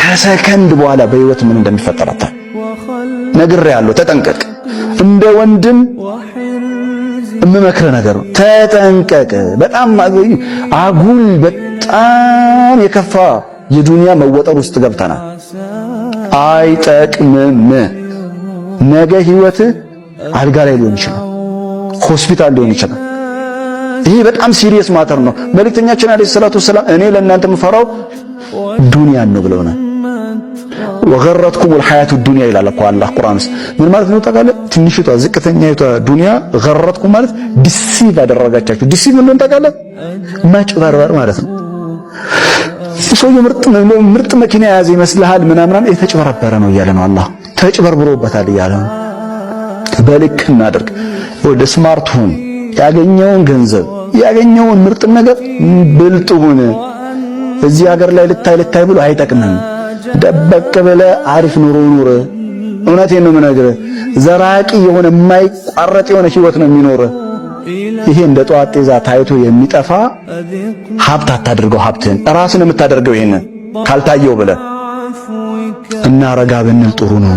ከሰከንድ በኋላ በህይወት ምን እንደሚፈጠር አታውቅም። ነግሬሃለሁ፣ ተጠንቀቅ። እንደ ወንድም የምመክርህ ነገር ነው። ተጠንቀቅ። በጣም አጉል፣ በጣም የከፋ የዱንያ መወጠር ውስጥ ገብተናል። አይጠቅምም። ነገ ህይወትህ አልጋ ላይ ሊሆን ይችላል፣ ሆስፒታል ሊሆን ይችላል። ይሄ በጣም serious matter ነው። መልእክተኛችን عليه الصلاة والسلام እኔ ለእናንተ የምፈራው ዱንያን ነው ብለውናል። وغرتكم الحياة الدنيا ይላል እኮ አላህ ቁርአን ውስጥ። ምን ማለት ነው ታውቃለህ? ትንሽቷ ዝቅተኛይቷ ዱንያ غرتكم ማለት deceive አደረጋቻችሁ። Deceive ምን እንደሆነ ታውቃለህ? ማጭበርበር ማለት ነው። ሰውዬው ምርጥ ምርጥ መኪና የያዘ ይመስልሃል ምናምን፣ የተጭበረበረ ነው እያለ ነው አላህ። ተጭበርብሮበታል እያለ ነው። በልክ እናድርግ። ወደ smart ሁን። ያገኘውን ገንዘብ፣ ያገኘውን ምርጥ ነገር ብልጥ ሁን። እዚህ ሀገር ላይ ልታይ ልታይ ብሎ አይጠቅምም። ደበቅ ብለህ አሪፍ ኑሮ ኑር። እውነቴን ነው የምነግርህ። ዘራቂ የሆነ የማይቋረጥ የሆነ ህይወት ነው የሚኖርህ። ይሄ እንደ ጠዋት ጤዛ ታይቶ የሚጠፋ ሀብት አታድርገው። ሀብትህን ራስን የምታደርገው ይሄንን ካልታየው ብለህ እና ረጋ ብንል ጥሩ ነው።